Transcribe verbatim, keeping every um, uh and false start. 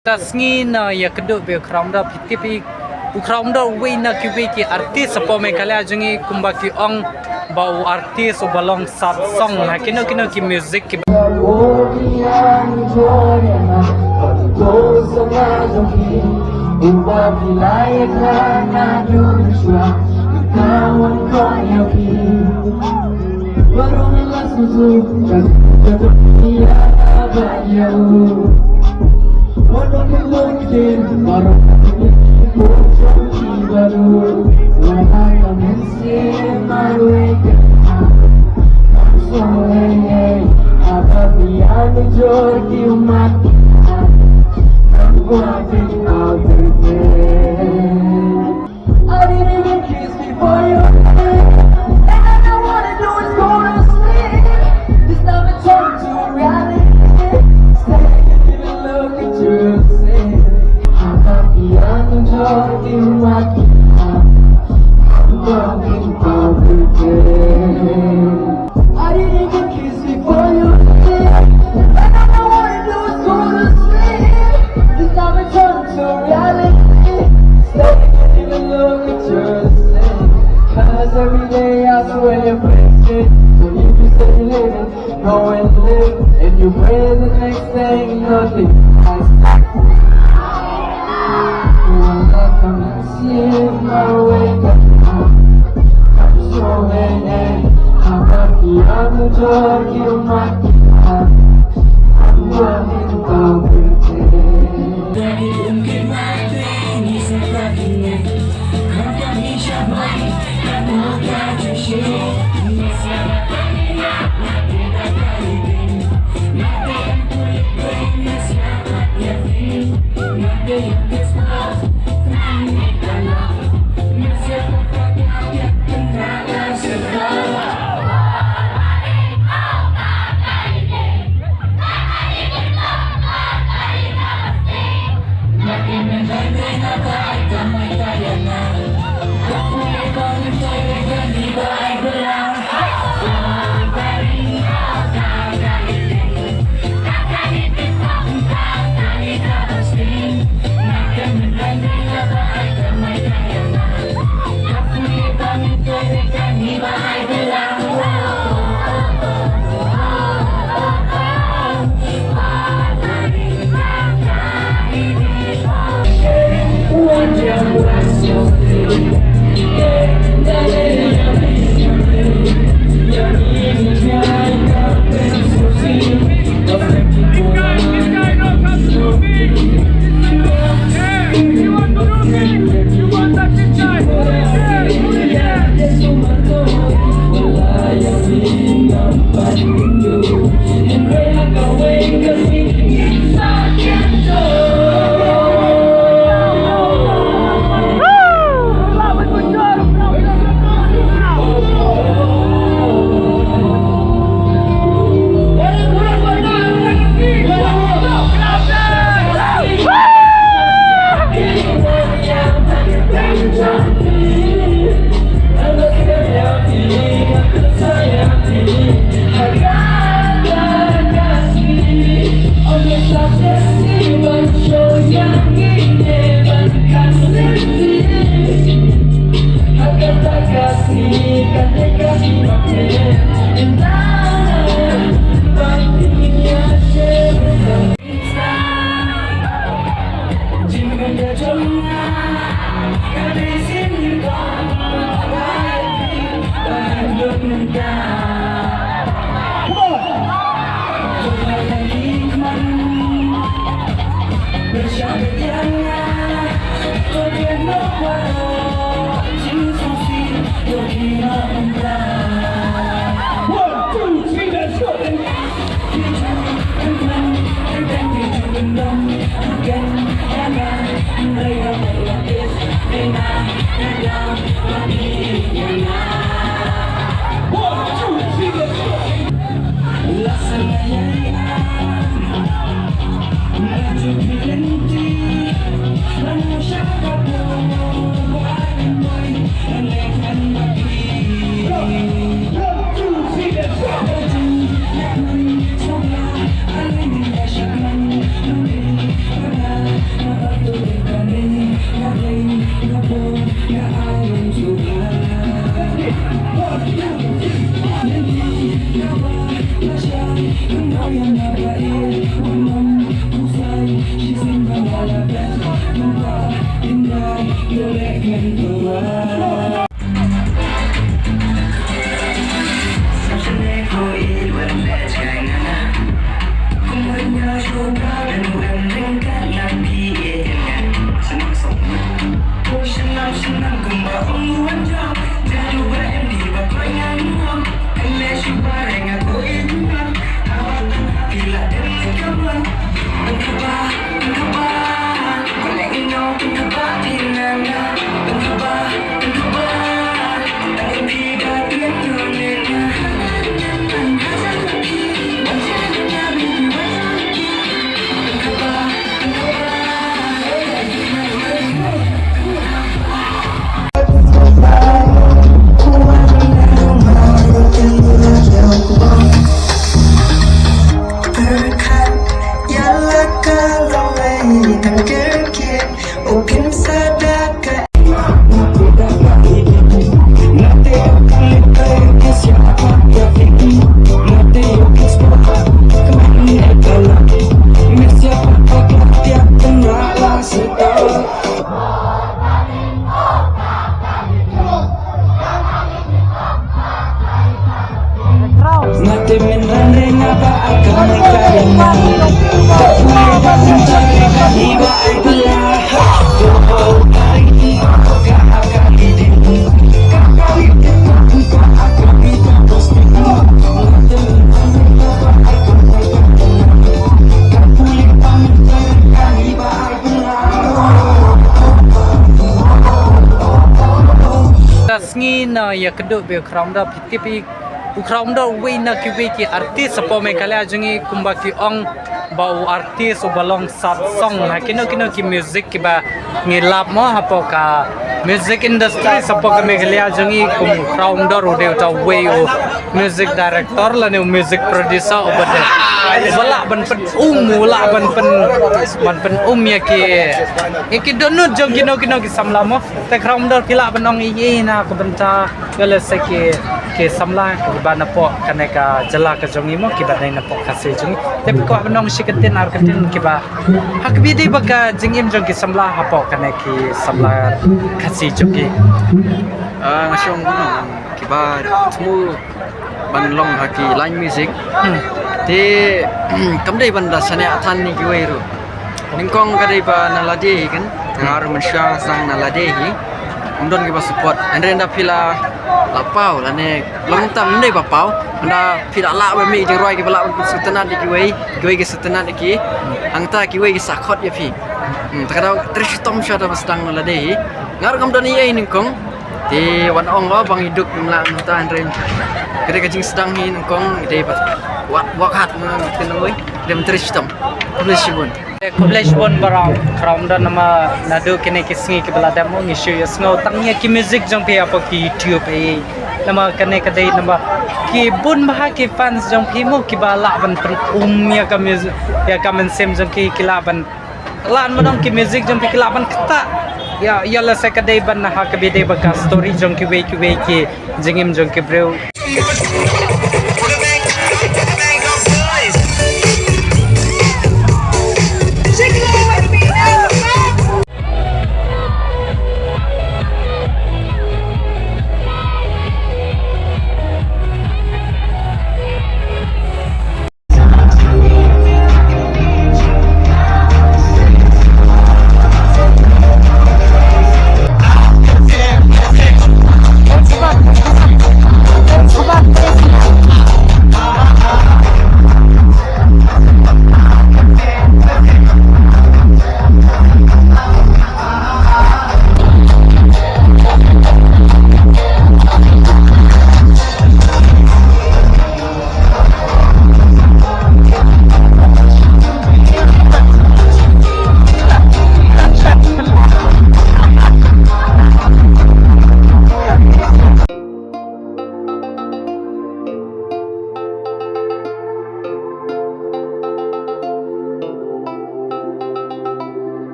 Ta sngi na ïa kdup bad u Khraw Mdor, phi tip i u Khraw Mdor uwei na kiwei ki artist hapoh Meghalaya jong ngi, kumba ki ong ba u artist uba long sad song ha kino kino ki music ki I didn't even kiss before you leave. And all I wanna do is go to sleep. This love is turning to reality. Stay and even look at yourself. I'm not beyond the door, you might be. I'm walking all the day. I didn't even kiss before you leave. And all I wanna do is go to sleep. This love is turning to reality. Stay and even look at yourself. 'Cause every day I swear you're breaking. So if you say you're living, go and live. And you pray the next thing, nothing. I wanna come and see my way. I'm so many. I'm not beyond the door, you might be. I'm running over. One, two, three, let's go. Ka sngi na ïa kynduh bad u Khraw Mdor, phi tip hi, u Khraw Mdor uwei na kiwei ki artist hapoh Meghalaya jong ngi, kumba ki ong ba u artist uba long sat song ha kino kino ki music kiba ngi lap mo hapoh ka music industry hapoh ka Meghalaya jong ngi, kum u Khraw Mdor u dei uta uwei u music director lane u music producer uba dei uba lah ban pynum, u lah ban pyn ban pynum ïa ki, ïa ki dohnud jong kino kino ki samla mo. Te Khraw Mdor, phi lah ban ong ei ei na ka bynta, ïa lehse ki, ki samla kiba na poh kane ka jylla ka jong ngi mo, kiba dei na poh Khasi jong ngi. Te phi kwah ban ong shi kyntien ar kyntien kiba ha kaba ïadei bad ka jingim jong ki samla hapoh kane ki samla Khasi jong ngi. Ah, nga shong kiba thmu ban long ha ki line music. Hmm. Te kam dei ban da shaniah than ïa kiwei ruh. Nyngkong ka dei ba na lade hi kan. Nga ruh mynshuwa nga sdang na lade hi. Ym don kiba support. Hynrei ynda phi la, la paw lane long tam ym dei ba paw. Ynda phi la lah ban mih jingrwai kiba lah ban pynsngewtynnat ïa kiwei, kiwei ki sngewtynnat ïa ki. Hangta kiwei ki sa khot ïa phi. Hmm, ta ka daw trei shitom shuwa da ba sdang na lade hi. Nga ruh kam don ei ei nyngkong. Te wan ong ba bang i duk ym lah mynta, hynrei ka dei ka jingsdang hi nyngkong, dei ba wat, wat hat ma ngan ktien oi, dei ban trei shitom. Khublei shibun. Te khublei shibun baroh, Khraw Mdor, namar naduh kine ki sngi kiba la dep mo ngi shu ïohsngew tang ïa ki music jong phi hapoh ki YouTube ei. Namar kane ka dei namar ki bun bha ki fans jong phi mo kiba lah ban pynum ïa ka music, ïa ka mynsiem jong ki, ki lah ban lane ma dang ki music jong phi ki lah ban ktah. Ïa, ïa lehse ka dei ban ha kaba ïadei bad ka story jong kiwei kiwei ki jingim jong ki briew.